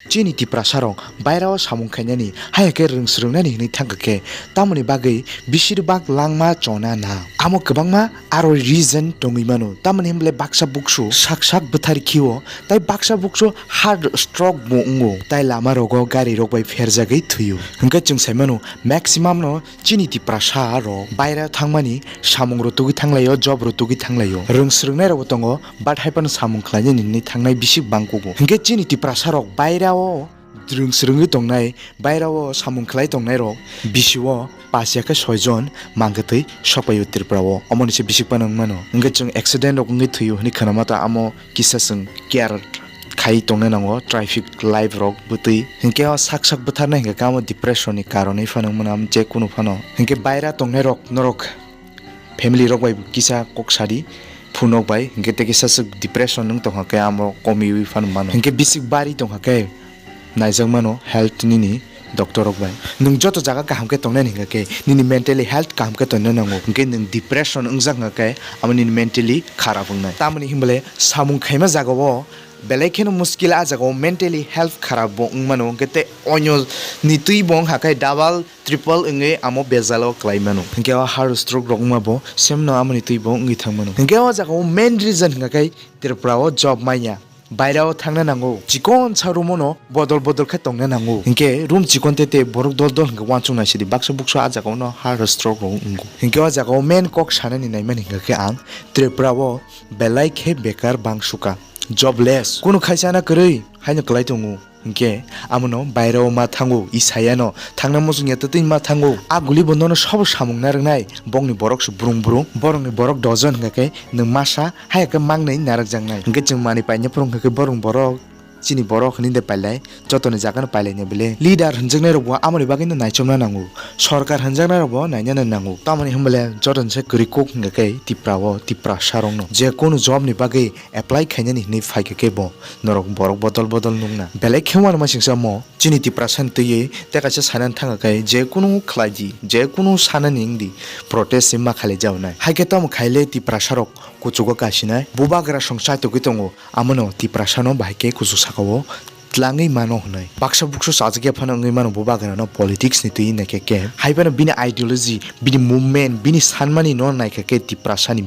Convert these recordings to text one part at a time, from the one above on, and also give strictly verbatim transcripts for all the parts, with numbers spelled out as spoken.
Chini Tiprasa rok baira o samung khainani, haya khe rwng swrwngnani hwnwi thangkha khe, tamoni bagwi bisir bak langma chona na. Amo kwbangma aro reason tongwi mano, tamoni hwnble baksa buksu sak sak bwthar khio, tai baksa buksu heart stroke bo wngo, tai lama rogo gari rok bai pherjagwi thwio. Hwnkhe chwng sai mano, maximum no chini Tiprasa rok baira thangmani samung rok tugwi thanglaio, job rok tugwi thanglaio. Rwng swrwngnai rokbo tongo, but hai phano samung khlainani hinwi thangnai bisi bang kugo. Hwnkhe chini Tiprasa rok baira o rwng swrwngwi tongnai, baira o samung khlai tongnai rok bisi o pasia khe soi jon mangkwtwi sokpaio Tripura o. Omoni se bisi phano wng mano. Hwnkhe chwng accident rok wngwi thwio hinwi khwnama ta amo kisa chwng care khai tongna nango, traffic light rok bwtwi. Hinkhe o sak sak bwtharnai hinkhe khe amo depression ni karonwi phano wngmano, amo je kunu phano. Hinkhe baira tongnai rok norok family rok bai kisa kok sadi phunok bai, hinkhe tei kisa swk depression wng tongkha khe amo komiwi phano mano. Hinkhe bisik bari tongkha khe naijak mano health nini doctor rok bai. Nwng joto jaga kaham khe tongnai hinkha khe nini mentally health kaham khe tongna nango. Hinkhe nwng depression wngjak hinkha khe amo nini mentally kharap wngnai. Tamoni hinbole samung khaima jagao belai kheno muskil, a jagao mentally health kharap bo wng mano, hinkhe tei onyo ni twi bo wngkha khe double triple wngwi amo bejalo kwlai mano. Hinkhe o heart stroke rok wngma bo same no amoni twi bo wngwi thang mano. Hinkhe o jagao main reason hinkha khe Tripura o job manya, baira o thangna nango, chikon sa room o no bodol bodol khe tongna nango. Hinkhe room chikon te te borok dol dol hinkhe uansuk nai sidi baksa buksa a jagao no heart stroke rok wngo. Hinkhe o jagao main kok sanani naimani hinkha khe ang Tripura o belai khe bekar bang suka, jobless, kunu khaisa na kwrwi haino kwlai tongo. Hinkhe amono bairao ma thango, Isaiano thangna muchungya twtwi ma thango. A guli bo nono sabo samung narwknai, bokni borok se brung brung, borokni borok dojon hinkha khe nwng masa, haya khe mangnwi narwkjaknai. Hinkhe chwng manwi paina phuru hinkha khe borokni borok, chini borok hinwi de pailai, jotoni jagano pailaina bile. Leader hinjaknai rokbo amoni bagwino naichomna nango, sorkar hinjaknai rokbo nainani nango. Tamoni hinbole jotoni se kwrwi kok hinkha khe Tipra o, Tiprasa rokno. Je kunu job ni bagwi apply khainani hinwi phaikha khe bo norok borok bodol bodol nukna. Belai khe uanama singsa mo chini Tiprasa ni twiwi tei kaisa sanani thangkha khe je kunu khlai di, je kunu sanani wng di, protest se ma khailai jaonai. Hai khe tamo khaile Tiprasa rok kuchugo kasinai. Bubagra song chaitogwi tongo, amono Tiprasa no bahai khe kuchuk sakao tlangwi mano hwnwi. Baksa buksu chajakya phano wngwi mano Bubagra no politics ni twiwi naikha khe. Hai phano bini ideology, bini movement, bini sanmani no naikha khe Tiprasa ni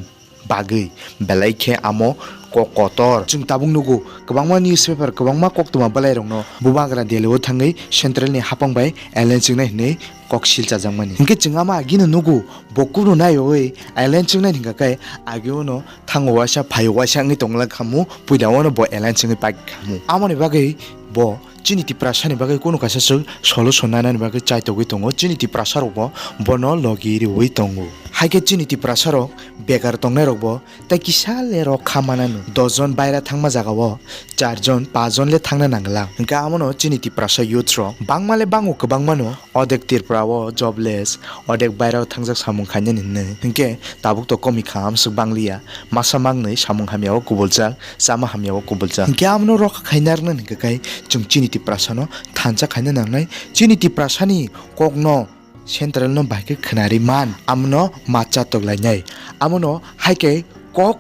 bagwi belai khe amo kok kotor. Chwng tabuk nugo kwbangma newspaper, kwbangma koktwma bwlairokno Bubagra Delhi o thangwi central ni haphang bai alliance wngnai hwnwi kok silchajakmani. Hinkhe chwng ama agino nugo bo kunu naiwi alliance wngnai hinkha khe agiono thango waisa phaio waisa wngwi tongla khamu, puila ono bo alliance wngwi paikha khamu. Amoni bagwi bo chini Tiprasa ni bagwi kunu kaisa swk solution nanani bagwi chaitogwi tongo. Chini Tiprasa rokbo bono logi riwi tongo. Hai khe chini Tiprasa rok bekar tongnai rokbo tei kisa le rok kha mananw. Dos jon baira thangma jagao char jon, paanch jon le thangna nangla. Hinkhe amono chini Tiprasa youth rok bangma le bango kwbangmano. Odek Tripura o jobless, odek baira o thangjak samung khainani hinwi. Hinkhe tabuk to komi kha amswk bangliya. Masa mangnwi samung hamya o kubuljak, chama hamya o kubuljak. Hinkhe amono rokha khaina rwna hinkhe kai chwng chini Tiprasa no thansa khaina nangnai. Chini Tiprasa ni kok no central no bahai khe khwnari man, amono ma chatok lainai. Amono hai khe kok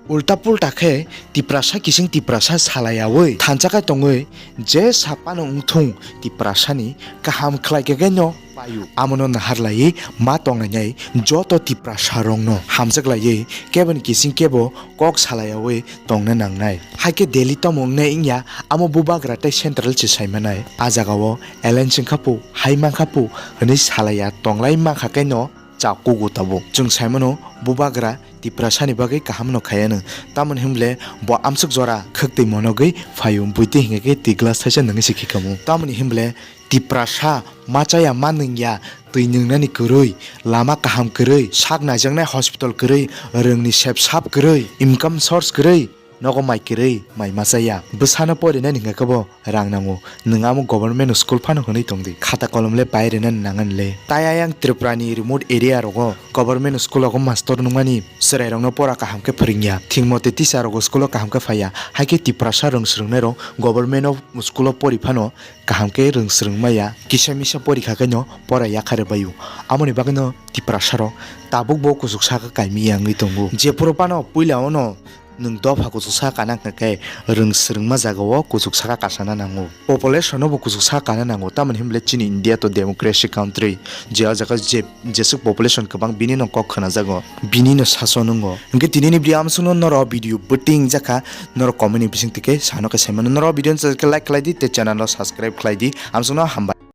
ulta pulta khe Tiprasa kising Tiprasa salaiyaui thansa kai tongwi je saphano wngthung Tiprasa ni kaham khlai khe no paio. Amono nahar laiwi ma tonglainai joto Tiprasa rokno hamjak laiwi keboni kising kebo kok salaiyaui tongna nangnai. Hai khe Delhi tamo wngnai wngya, amo Bubagra tei central se saimanai. A jagao alliance wngkha pu, hai mankha pu hwnwi salaiya tonglai mankha khe no cha kugo tabuk. Chwng saimano Bubagra Tiprasa ni bagwi kaham no khayano. Tamoni hinble bo amswk jora khwktwi monogwi phaio, buitwi hinkhe twi glass thaisa nungwi se khikhamu. Tamoni hinble Tiprasa ma chaya ma nungya, twi nungnani kwrwi, lama kaham kwrwi, sak naijaknai hospital kwrwi, rwngni sep sap kwrwi, income source kwrwi, nogo mai kwrwi, mai ma chaya. Bwsano porinani hinkhe khe bo rang nango. Nwng amo government school phano hwnwi tongdi. Khata kolom le pai rwnani nanganle. Tai ayang Tripura ni remote area rogo government school rogo mastor nungmani chwrairokno pora kaham khe phwrwngya. Thik mote teacher rogo school o kaham khe phaiya. Hai khe Tiprasa rwng swrwngnairok government o school o pori phano kaham khe rwng swrwng maya, kisa misa porikha khe no pora yakha rwbaio. Amoni bagwi no Tiprasa rok tabuk bo kuchuk saka kaimi ya wngwi tongo. Jephuru phano puila ono Nwng dopha kuchuk saka kana hwnkhe rwng swrwngma jagao kuchuk saka kasana nango. Population no bo kuchuk saka kana nango. Tamoni hwnle chini India to democracy country. Je o jaga je, jeswk population kwbang bini no kok khwnajago. Bini no sason wngo. Hwnkhe tinini video amsukno norok video bwtwi wngjakha. Norok comment ni bising tike sano khe saimano. Norok video no chajak khe like khlai di tei channel no subscribe khlai di. Amsukno hambai.